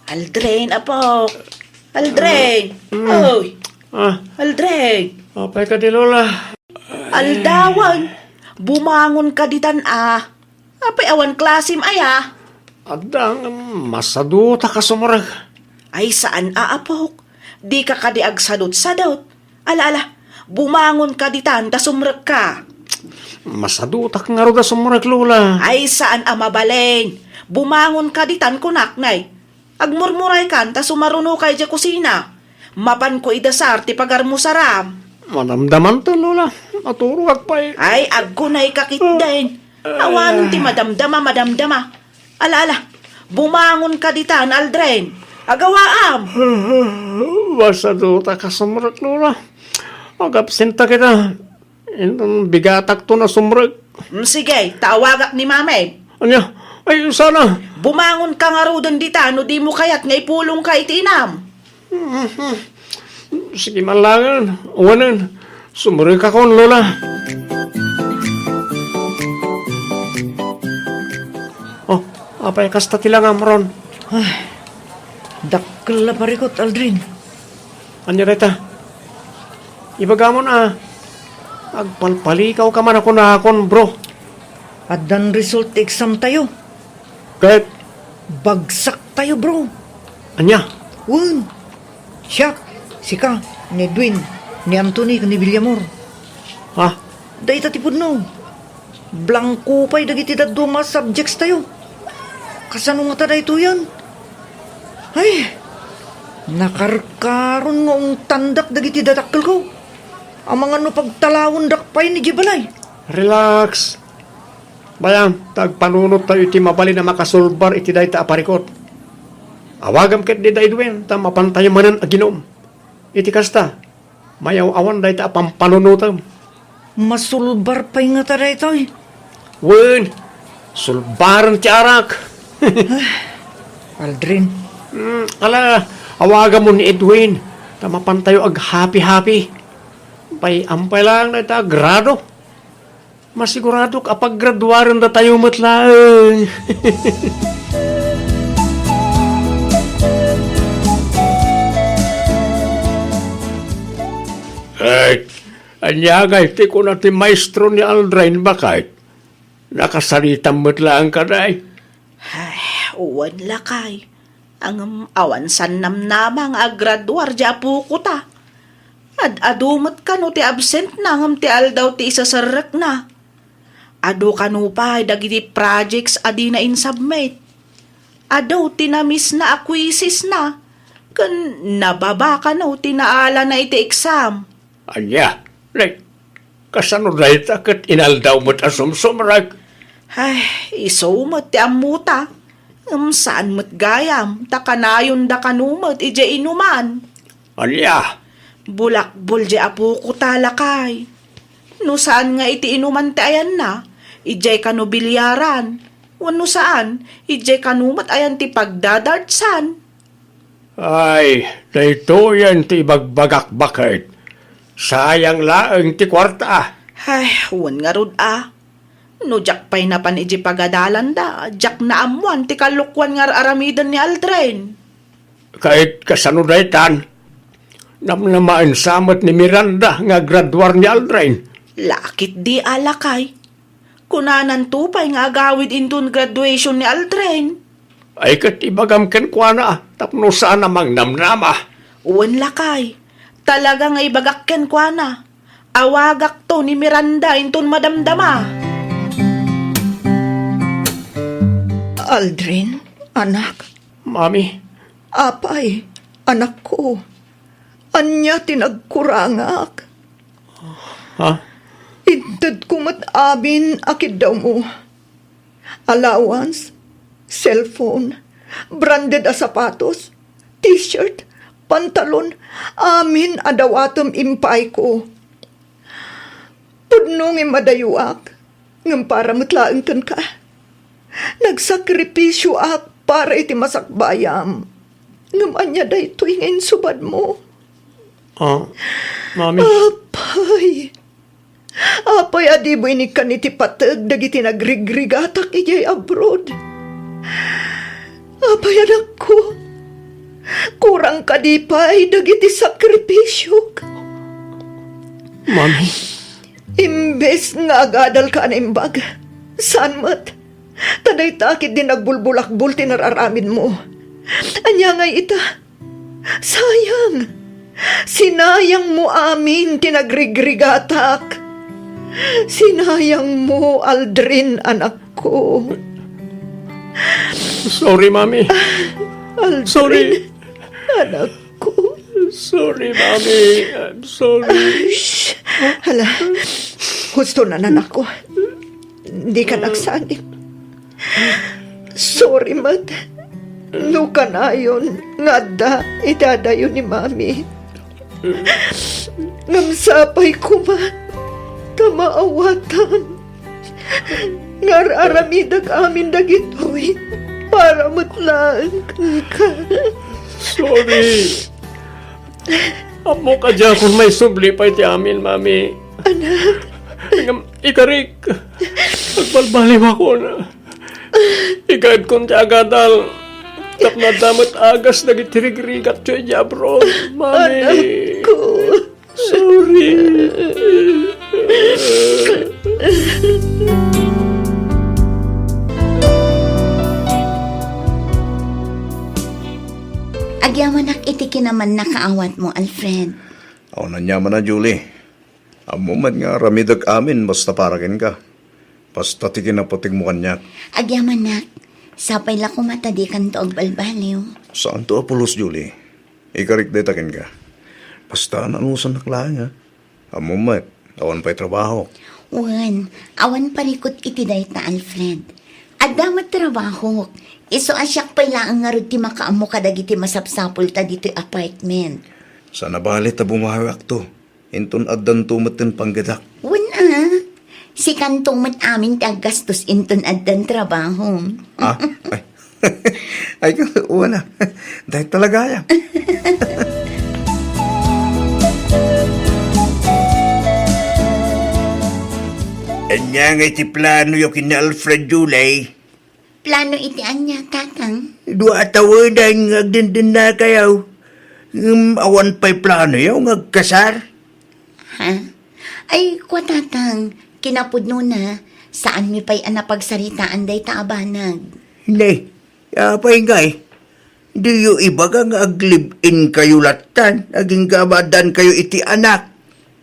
Aldrin, apo. Aldrin. Mm. Oy. Ah. Aldrin. Apay kadi, Lola? Aldawan. Bumangon ka ditan, a. Apay awan klasim aya? Adda, masadutak a sumrek. Ay, saan a, apok. Di ka kadi agsadut-sadut. Ala, ala, bumangon ka ditan ta sumrekka. Masadutak ngarud a sumrek, Lola. Ay, saan a mabalin. Bumangon ka ditan, kunak, nay. Agmurmuray kan ta sumaruno ka idiay kusina. Mapan ko idasar ti pagarmusaram. Madamdamanto, Lola. Maturogak pay. Ay, agkunay ka ketdin. Awanen ti madamdama, madamdama. Ala, ala. Bumangon ka ditan, Aldrin. Agawaam. Masadutak a sumrek, Lola. Agabsenta kita. Inton bigatakto a sumrek. Mm, sige, ta awagak ni Mami. Ania? Ay, sana. Bumangon ka ngaruden dita no dimo kayat nga ipulong ka iti inam. Mhm. Sige man laengen, awanen. Sumrekakon, Lola. Oh, apay kasta ti langam, Ron? Ay, dakkel a parikut, Aldrin. Ania dayta? Ibagamon a, agpalpalikawka man a kunakon, bro. Addan result ti exam tayo. Ket? Bagsak tayo, bro. Ania? Wen. Siak, sika, ni Edwin, ni Anthony, ken ni Villamor. Ha? Dayta ti pudno. Blanko pay dagiti dadduma a subjects tayo. Kasano ngata daytoyen? Ay, nakarkaron nga ungtandak dagiti dadakkelko. Amangan no pagtalawendak pay idiay balay. Relax. Bayam, ta agpanunot tayo iti mabalin a makasulbar iti dayta a parikut. Awagam ketdi da Edwin, ta mapan tayo manen aginum. Iti kasta, mayaw-awan dayta a pampanunotem. Masulbar pay ngata daytoy? Wen, sulbaren ti arak. Aldrin. Hmm, ala, awagamon ni Edwin, ta mapan tayo aghappy-happy. Pay, ampay lang dayta a grado. Masiguradok a paggraduarendatayo met laeng. Ay, ania ngay ti kuna ti maestro ni Aldrin, baket? Nakasaritam met laeng kadi? Ay, wen, lakay. Ngem awan sannamnama nga aggraduar ti apokota. Ad-adu met kano ti absentna ngem ti aldaw ti iseserrekna. Adu kano pay dagiti projects a dina insubmit. Adu ti namisna a quizesna. Ken nababa kano ti naalana iti exam. Ania? Nay, kasano dayta ket inaldaw met a sumsumrek? Ay, isu met ti ammota. Ngem saan met gayam, ta kanayonda kano met idiay inuman. Ania? Bulakbol di apoko ta, lakay. No saan nga iti inuman ti ayanna, idiay kano bilyaran. Wenno saan, idiay kano met ayan ti pagdadartsan. Ay, daytoyen ti ibagbagak baket. Sayang laeng ti kuarta. Ay, wen ngarud a. No diak pay napan iti pagadalanda, diak naammoan ti kalokuan nga ar-aramiden ni Aldrin. Ket kasano daytan? Namnamaen sa met ni Miranda nga agraduar ni Aldrin. Lakit di a, lakay. Kunananto pay nga agawid inton graduation ni Aldrin. Ay, ket ibagam kenkuana tapno saan a mangnamnama. Wen, lakay. Talaga nga ibagak kenkuana. Awagakto ni Miranda inton madamdama. Aldrin, anak. Mami. Apay, anakko. Ania ti nagkurangak? Ha? Intedko met amin a kiddawmo. Allowance, cellphone, branded a sapatos, t-shirt, pantalon, amin a dawatem impaayko. Pudno nga immadayuak, ngem para met laeng kenka. Nagsakripisioak para iti masakbayam. Ngem ania daytoy nga insubadmo? Ah, Mami. Apay! Apay a dimo inikkan iti pateg dagiti nagrigrigatak idiay abroad? Apay, anakko, kurang kadi pay dagiti sakripisiok? Mami. Imbes nga agadalka a naimbag, saan met. Ta dayta ketdi nagbulbulakbol ti nararamidmo. Ania ngay ita? Sayang! Sinayangmo amin ti nagrigrigatak. Sinayangmo, Aldrin, anakko. Sorry, Mami. Aldrin, sorry. Anakko. Sorry, Mami. I'm sorry. Ay, shh. Hala. Husto na, anakko. Dika nagsanik. Sorry met no kanayon nga adda idadayo ni Mami. Ngem sapay koma ta maawatam nga ar-aramidek amin dagitoy para met laeng kenka. Sorry. Ammok a diakon maisubli pay ti amin, Mami. Anak. Ngem ikarik, agbalbaliwakon. Igaybkon ti agadal tapno adda met agas dagiti rigrigatyo idiay abroad, Mami. Anakko. Sorry. Agyamanak iti kinamannakaawatmo, Alfred. Awan aniamanna, Julie. Ammom met nga aramidek amin basta para kenka. Basta ti kinaputegmo kaniak. Agyamanak, sapay la koma ta dikanto agbalbaliw. Saanto a pulos, Julie. Ikarik dayta kenka. Basta nanusannak laeng, a. Ammom met, awan pay trabahok. Wen, awan parikut iti dayta, Alfred. Adda met trabahok. Isu a siak pay laeng ngarud ti makaammo kadagiti masapsapulta ditoy apartment. Saan a bale ta bumawiakto. Inton addanto met ti panggedak. Wen a, sikanto met amin ti aggastos inton addan trabahom. Ah? Ay. Ay, wen a. Dayta la gayam. Ania ngay ti planoyo ken ni Alfred, Julie? Plano iti ania, Tatang? Dua a tawedan nga agdendennakayo. Ngem awan pay planoyo nga agkasar? Ha? Ay, kua, Tatang, kinapudnona, saanmi pay a napagsaritaan dayta a banag. Ne, apay ngay? Diyo ibaga nga ag-live-in kayo lattan, agingga addankayo iti anak.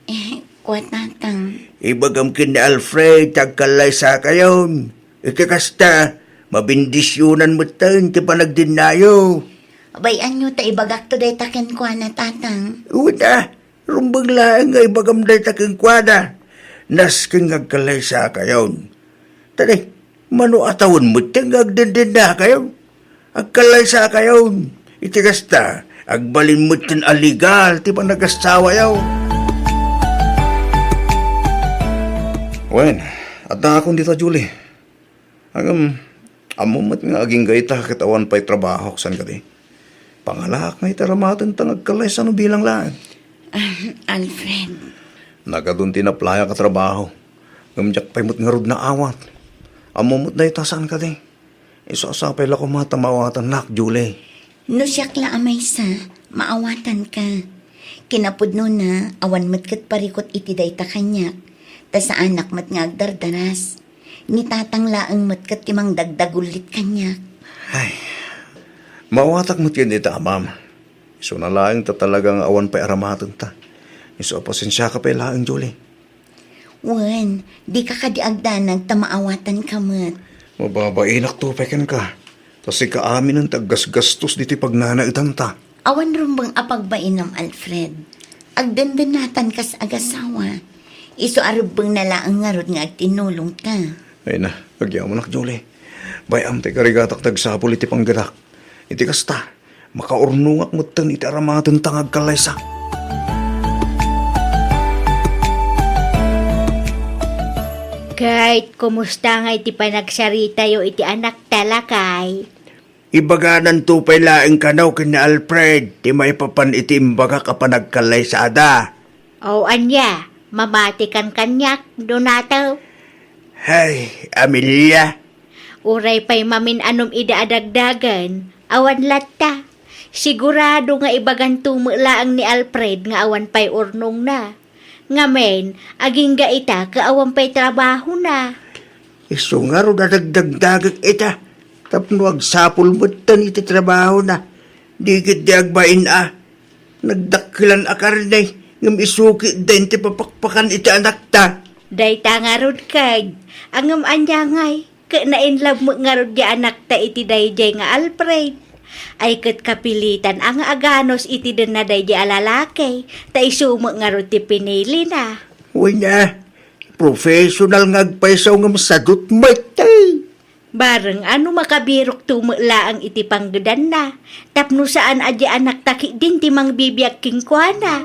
Eh, kua, Tatang. Ibagam ken ni Alfred, ta agkallaysakayon. Iti kasta, mabendisyonan metten ti panagdennayo. Bay-anyo ta ibagakto dayta kenkuana, Tatang. Wen a, rumbeng laeng nga ibagam dayta kenkuana. Nasken nga agkallaysakayon. Tadi, mano a tawen metten nga agdendennakayon? Agkallaysakayon. Iti kasta, agbalin metten a legal ti panagasawayo. Wen, addaakon dita, Julie. Ngem, ammom met nga agingga ita ket awan pay trabahok, saan kadi? Pangalaak nga iti aramatenta nga agkallaysano bilang laeng. Ah, Alfred. Nagadu ti inaplayak a trabaho. Ngem diak pay met ngarud naawat. Ammom met dayta, saan kadi? Isu a sapay la koma ta maawatannak, Julie. No siak la a maysa, maawatanka. Kinapudnona, awan met ket parikut iti dayta kaniak, ta saanak met nga agdardaras. Ni Tatang laeng met ket ti mangdagdagullit kaniak. Ay, maawatak met ken ita, Amam. Isuna laeng ta talaga nga awan pay aramatenta. Isu a pasensiaka pay laeng, Julie. Wen, dika kadi agdanag ta maawatanka met. Mababainak to pay kenka. Ta sika aminen ti aggasgastos ditoy pagnanaetanta. Awan rumbeng a pagbainam, Alfred. Agdendennatankas agasawa. Isu a rumbeng na laeng ngarud nga agtinulongta. Ay na, agyamanak, Julie. Bay-am ti karigatak ti agsapul iti panggedak. Iti kasta, makaurnongak metten iti aramatenta nga agkallaysa. Kate, kumusta ngay ti panagsaritayo iti anakta, lakay? Ibagananto pay laeng kano ken ni Alfred ti maipapan iti imbagak a panagkallaysada. O ania, mamatikan kaniak, Donato? Hay, Amelia. Uray pay mamin-anom ida a dagdagen, awan latta. Sigurado nga ibaganto met laeng ni Alfred nga awan pay urnongna. Ngamin, agingga ita ket awan pay trabahona. Isu ngarud a dagdagdagek ita, tapno agsapul metten iti trabahona. Di ketdi agbain a. Nagdakkelan a karne, ngem isu ketdin ti papakpakan iti anakta. Dayta ngarud ket, ngem ania ngay, ket na-in love met ngarud ti anakta iti daydiay nga Alfred. Ay ket kapilitan a nga aganus iti denna daydiay a lalaki, ta isu met ngarud ti pinilina. Wen a, professional nga agpayso ngem sadut met, eh. Bareng a no makabirokto met laeng iti panggedanna, tapno saan a di anakta ketdin ti mangbibiag kenkuana.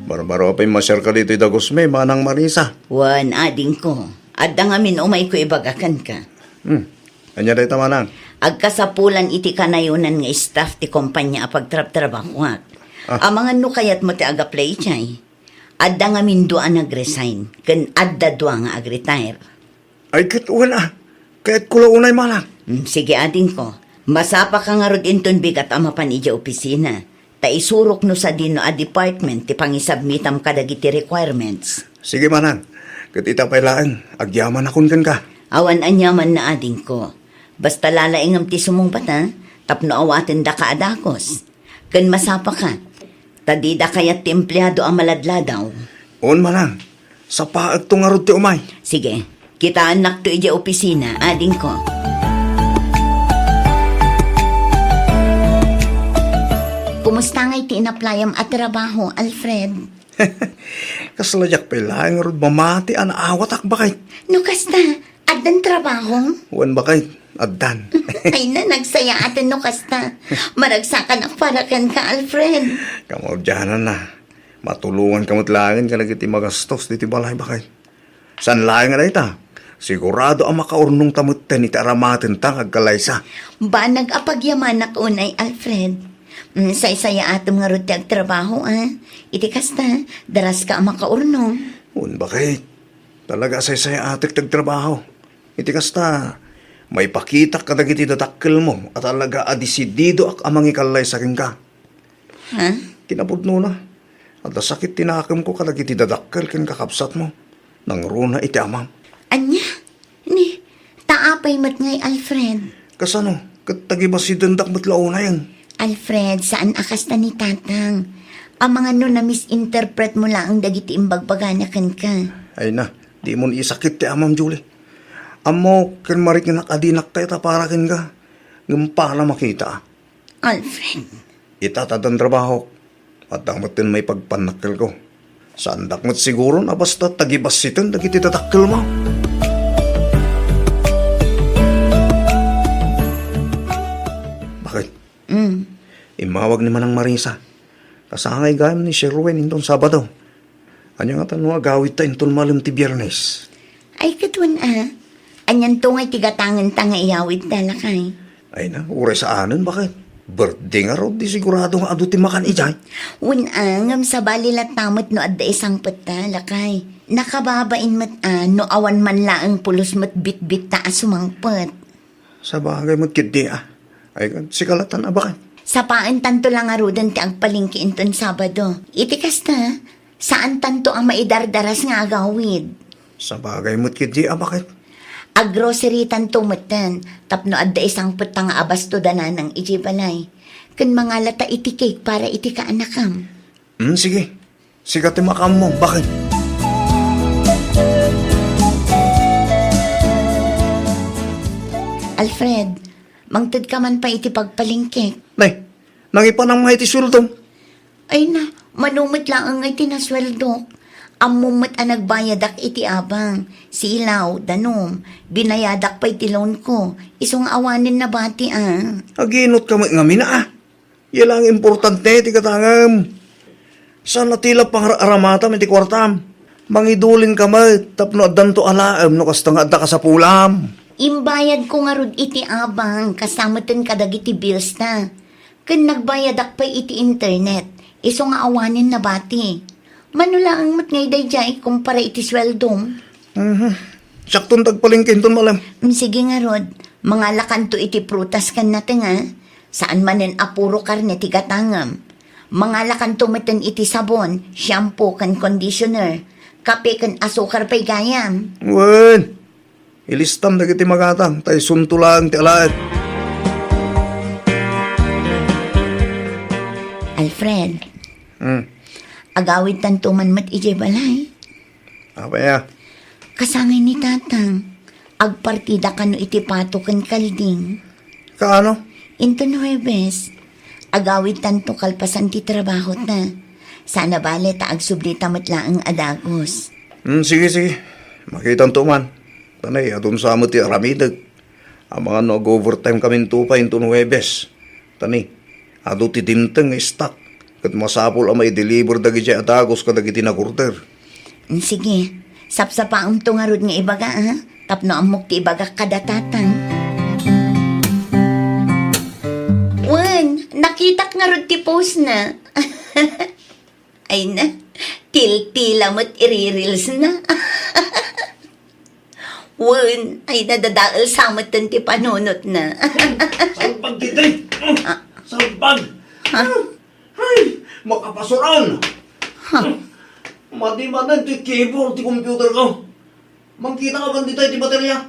Barbaro a pimmasiarka ditoy dagusmi, Manang Marisa. Wen, adingko. Adda ngamin umayko ibaga kenka. Hmm. Ania dayta, Manang? Agkasapulan iti kanayonan nga staff ti kompania a pagtrabtrabahoak. Ah. Amangan no kayatmo ti agaplay idiay. Adda ngamin dua a nag-resign, ken adda dua nga ag-retire. Ay, ket wen a. Kayatko la unay, Manang. Mm, sige, adingko. Masapaka ngarud inton bigat a mapan idiay opisina. Ta isurok no sadino a department ti pangisubmitam kadagiti requirements. Sige, Manang. Ket ita pay laeng, agyamanakon kenka. Awan aniaman na, adingko. Basta lalaingem ti sumungbat, a, tapno awatendaka a dakes. Ken masapaka, ta dida kayat ti empleado a maladladaw. On, Manang. Sapaekto ngarud ti umay. Sige, kitaennakto idiay opisina, adingko. Kumusta ngay ti inaplayam a trabaho, Alfred? Kasla diak pay laeng ngarud mamati a naawatak, baket. No kasta, addan trabahom? Wen, baket, addan. Ay na, nagsayaaten no kasta. Maragsakanak para kenka, Alfred. Kamaudiananna. Matulonganka met laeng kadagiti magastos ditoy balay, baket. Saan laeng a dayta, sigurado a makaurnongta metten iti aramatenta nga agkalaysa. Banag a pagyamanak unay, Alfred. Mm, saysayaatem ngarud ti agtrabaho, a. Iti kasta, daraska a makaurnong. Wen, baket. Talaga a saysayaatek ti agtrabaho. Iti kasta, maipakitak kadagiti dadakkelmo a talaga a desididoak a mangikallaysa kenka. Ha? Kinapudnona, adda sakit ti nakemko kadagiti dadakkel ken kakabsatmo. Nangruna iti amam. Ania? Ni, ta apay met ngay, Alfred? Kasano? Ket tagibasidendak met la unayen. Alfred, saan a kasta ni Tatang. Amangan no na-misinterpret mo laeng dagiti imbagbagana kenka. Ay na, dimon isakit ti amam, Julie. Ammok ken marikinak a dinak ita para kenka. Ngem para makita. Alfred. Ita ta addan trabahok, adda metten maipagpannakkelko. Saandak met siguron a basta tagibassiten dagiti dadakkelmo. Bakit? Mm. Immawag ni Manang Marisa. Kasangay gayam ni Sherwin inton Sabado. Ania ngata no agawidta inton malem ti Biernes? Ay, ket wen a. Anianto ngay ti gatangenta nga iyawidta, lakay? Ay na, uray saanen, bakit? Birthday ngarud, di sigurado nga adu ti makan idiay. Wen a, ngem sabali latta met no adda isangpetta, lakay. Nakababain met a, no awan man laeng pulos met bitbitta a sumangpet. Sabagay met ketdi a. Ay, sika latta a, bakit? Sapaentanto la ngaruden ti agpalengke inton Sabado. Iti kasta, saantanto a maidardaras nga agawid. Sabagay met ketdi a, bakit? Aggrocerytanto metten, tapno adda isangpetta nga abasto da nanang idiay balay. Ken mangalata iti cake para iti kaanakam. Hmm, sige. Sika ti makaammo, bakit? Alfred, mangtedka man pay iti pagpalengkek. Nay, nangipanam nga iti sueldom? Ay na, mano met laeng nga iti nasueldok. Ammom met a nagbayadak iti abang, silaw, danum, binayadak pay ti loan ko. Isu nga awanen nabati a. Aginot ka met ngamin a. Iya la nga importante ti gatangem. Saan a ti la pangar-aramatam iti kuartam. Mangidulinka met tapno addanto alaem no kasta nga adda kasapulam. Imbayadko ngarud iti abang, kasta meten kadagiti bills ta. Ken nagbayadak pay iti internet, isu nga awanen nabati. Mano laeng met ngay daydiay kumpara iti sueldom? Mhm. Siakton tagpalengke inton malem. Mm, sige ngarud, mangalakanto iti prutas ken nateng a. Saan manen a puro karne ti gatangem. Mangalakanto meten iti sabon, shampoo ken conditioner, kape ken asukar pay gayam. Wen, ilistam dagiti magatang, ta isunto laeng ti alaek. Alfred, Hmm. Agawidtanto man met idiay balay. Apay a? Kasangay ni Tatang, agpartida kano iti pato ken kalding. Kaano? Inton Huwebes, agawidtanto kalpasan ti trabahota. Saan a bale ta agsublita met laeng a dagus. Hmm, sige, sige. Makitanto man. Tanay, adun sa met ti aramidek. Amangan no ag-overtime kaminto pay inton Huwebes. Tani, adu ti dimteng nga stock, ket masapul a maideliver dagidiay a dagus kadagiti nag-order. Sige, sapsapaemto ngarud nga ibaga, a? Tapno ammok ti ibagak kada Tatang. Wen, nakitak ngarud ti post na. Ay na, tiltila met iri-reels na. Wen, ay nadadael sa met ti panunot na. Salbag ditoy! Ah. Salbag! Ha? Ay, makapasuran! Ha? Madi manen ti cable ti computer ko. Mangkita ka man ditoy ti baterya?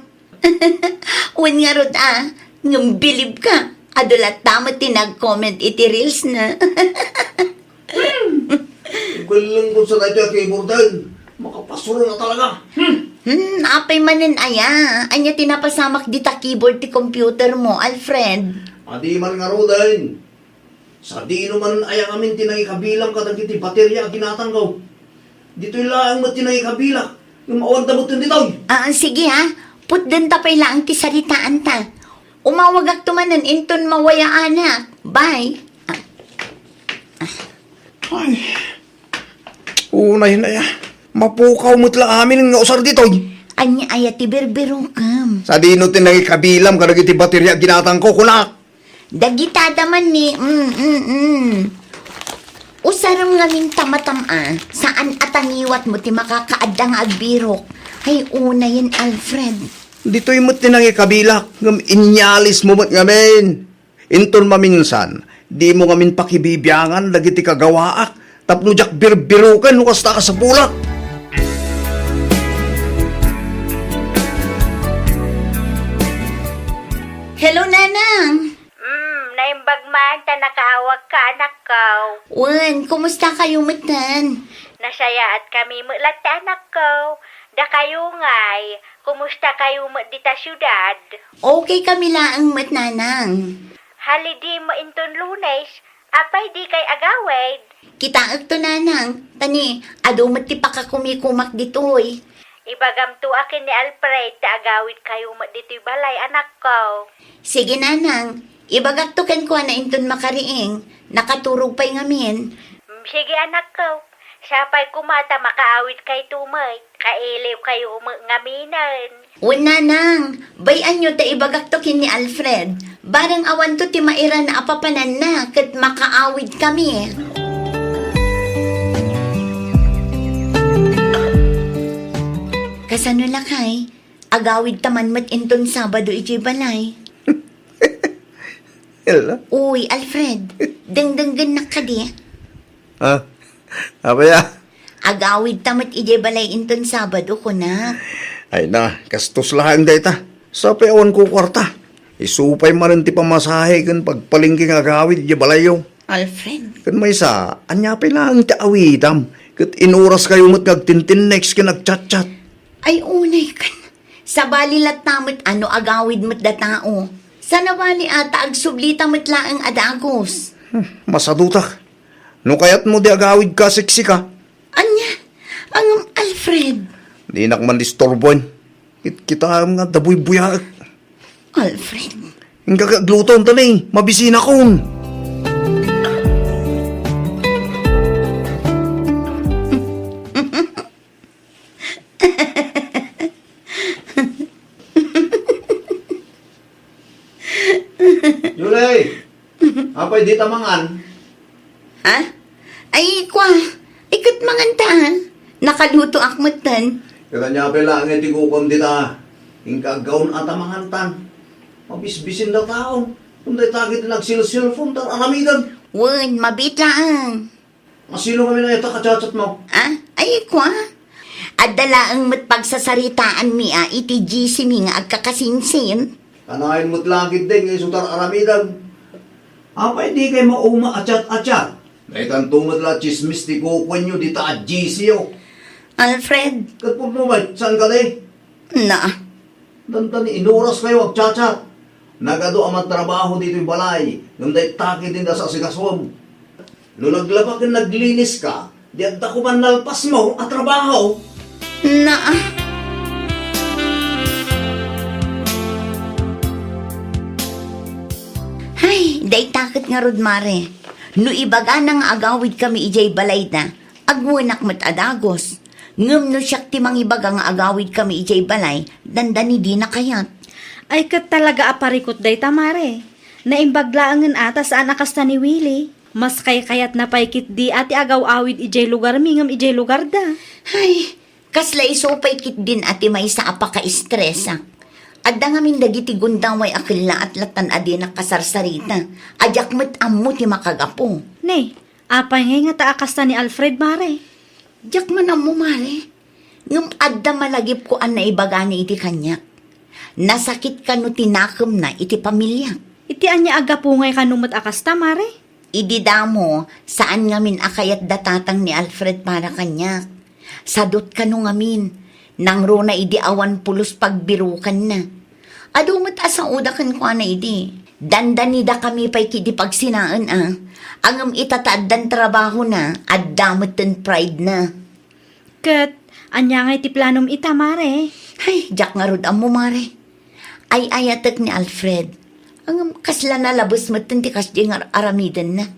Wen ngarud a, ngem bilib ka. Adu latta met ti nag-comment iti reels na. Hmm. Ibelleng ko sa daytoy a keyboarden. Makapasuro na talaga. Hmm. Hmm, apay manen aya? Ania ti napasamak dita keyboard ti computer mo, Alfred? Adi man ngaruden. Sadino manen aya ngamin ti nangikabilang kadagiti baterya a ginatangko? Ditoy laeng met ti nangikabilang. Ngem awan da met ditoy. Ah, sige ha. Putden ta pay laeng ti saritaanta. Umawagakto manen inton mawayaanak. Bye. Ay. Unay na ya. Mapukaw met la amin nga usar ditoy. Ania aya ti birbirokem? Sadino ti nangikabilang kadagiti baterya a ginatangko, kunak? Dagitada man ni, mm, mm, mm. Usarem ngamin ta matam-a, saan a taniwat mo ti makakaadda nga agbirok. Ay, unayen, Alfred. Ditoy met ti nangikabilak, ngem inyalis mo met ngamin. Inton maminsan, di mo ngamin pakibibiangan dagiti kagawaak, tapno diak birbiroken no kasta a kasapulak. Hello, Nanang! Mm, naimbag man ta nakaawagka, anakko. Wen, kumusta kayo metten? Nasayaat kami met latta, anakko. Dakayo ngay, Kumusta kayo met dita siudad? Okay kami laeng met, Nanang. Holiday mo inton Lunes, apay di kay agawid? Kitaekto, Nanang. Tani, adu met ti pakakumikumak ditoy. Ibagamto a ken ni Alfred ta agawid kayo met ditoy balay, anakko. Sige, Nanang. Ibagakto kenkuana inton makariing. Nakaturog pay ngamin. Mm, sige, anakko. Sapay koma ta makaawid kayto met. Kailiw kayo met ngaminen. Wen, Nanang, bay-anyo ta ibagakto ken ni Alfred. Bareng awanto ti mairana a papananna ket makaawid kami. Kasano, lakay? Agawid ta man met inton Sabado idiay balay. Ella? Uy, Alfred, dengdenggennak kadi? Ha? Apay a? Agawid ta met idiay balay inton Sabado, kunak. Ay na, gastos laeng dayta. Sapay awan kukuarta. Isu pay manen ti pamasahe ken pagpalengke nga agawid idiay balayyo. Alfred. Ken maysa, ania pay laeng ti awidam? Ket inuras kayo met nga agtintinnext ken agchatchat. Ay, unay kan. Sabali latta met a no agawid met da tao. Sana bali a ta agsublita met laeng a dagus. Hmm, masadutak. No kayatmo di agawid ka, siksika. Ania? Ngem Alfred. Dinak man disturboen. Kit-, kitaem nga dabuybuyaek. Alfred. Inka agluto, tani, mabisinakon. Julie, apay dita mangan? Ha? Ay, kwa, iket mangan ta, ha? Nakalutoak metten. Ket ania pay laeng ti kukuam dita? Inka aggaon a ta mangantan. Mabisbisin da taon. Kun dayta ket nagsilsilfon ta aramiden. Wen, mabiit laeng. Asino kami na ita kachatchat mo? Ah, ay, kwa? Adda laeng met pagsasaritaanmi a iti G C mi nga agkakasinsin. Kanayon met la ketdi nga isu ta aramidem. Apay di kay mauma a chat a chat? Daytanto met la tsismis ti kukuenyo dita a G C yo. Alfred. Ket pudno met, saan kadi? Na. Dandani inuras kayo agchatchat. Nagadu a mantrabaho ditoy balay, ngem dayta ketdi ti asikasom. No naglaba ken naglinis ka, di adda koman nalpasmo a trabaho. Na. Hay, dayta ket ngarud, Mare. No ibagana nga agawid kami idiay balayda, agwenak met a dagus. Ngem no siak ti mangibaga nga agawid kami idiay balay, dandani dina kayat. Ay, ket talaga a parikut dayta, Mare. Naimbag laengen a ta saan a kasta ni Willie. Mas kaykayatna pay ketdi a ti agaw-awid idiay lugarmi ngem idiay lugarda. Ay, kasla isu pay ketdin a ti maysa a pakaestresak. Adda ngamin dagiti gundaway a kellaat latan a dinak kasarsarita. A diak met ammo ti makagapu. Ne, apay ngay ngata a kasta ni Alfred, Mare? Diak man ammo, Mare. Ngem adda malagipko a naibagana iti kaniak. Nasakit kano ti nakemna iti pamiliak. Iti ania a gapu ngay kano met a kasta, Mare? Idi damo, saan ngamin a kayat da tatang ni Alfred para kaniak. Sadut kano ngamin, nangruna idi awan pulos pagbirukanna. Adu met a saoda kenkuana idi. Dandanidakami pay ketdi pagsinaen a. Ngem ita ta addan trabahona, adda metten pride na. Ket, ania ngay ti planom ita, Mare? Hay, diak ngarud ammo, Mare. Ay-ayatek ni Alfred. Ngem kasla nalabes metten ti kasdiay nga ar-, aramidenna.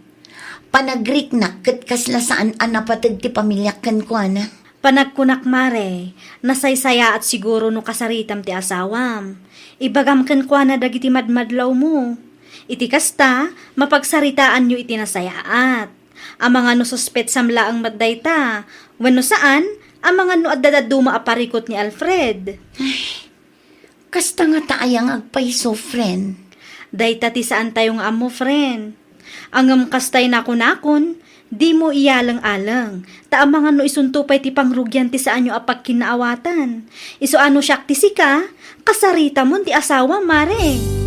Panagriknak ket kasla saan a napateg ti pamiliak kenkuana. Panagkunak, Mare, nasaysayaat siguro no kasaritam ti asawam. Ibagam kenkuana dagiti madmadlawmo. Iti kasta, mapagsaritaanyo iti nasayaat. Amangan no suspetsam laeng met dayta, wenno saan, amangan no adda dadduma a parikut ni Alfred. Kasta ngata aya nga agpayso, friend? Dayta ti saantayo nga ammo, friend. Ngem kasta ti nakunakon, dimo iyaleng-aleng, ta amangan no isunto pay ti pangrugian ti saanyo a pagkinnaawatan. Isu a no siak ti sika, kasaritamon ti asawam, Mare.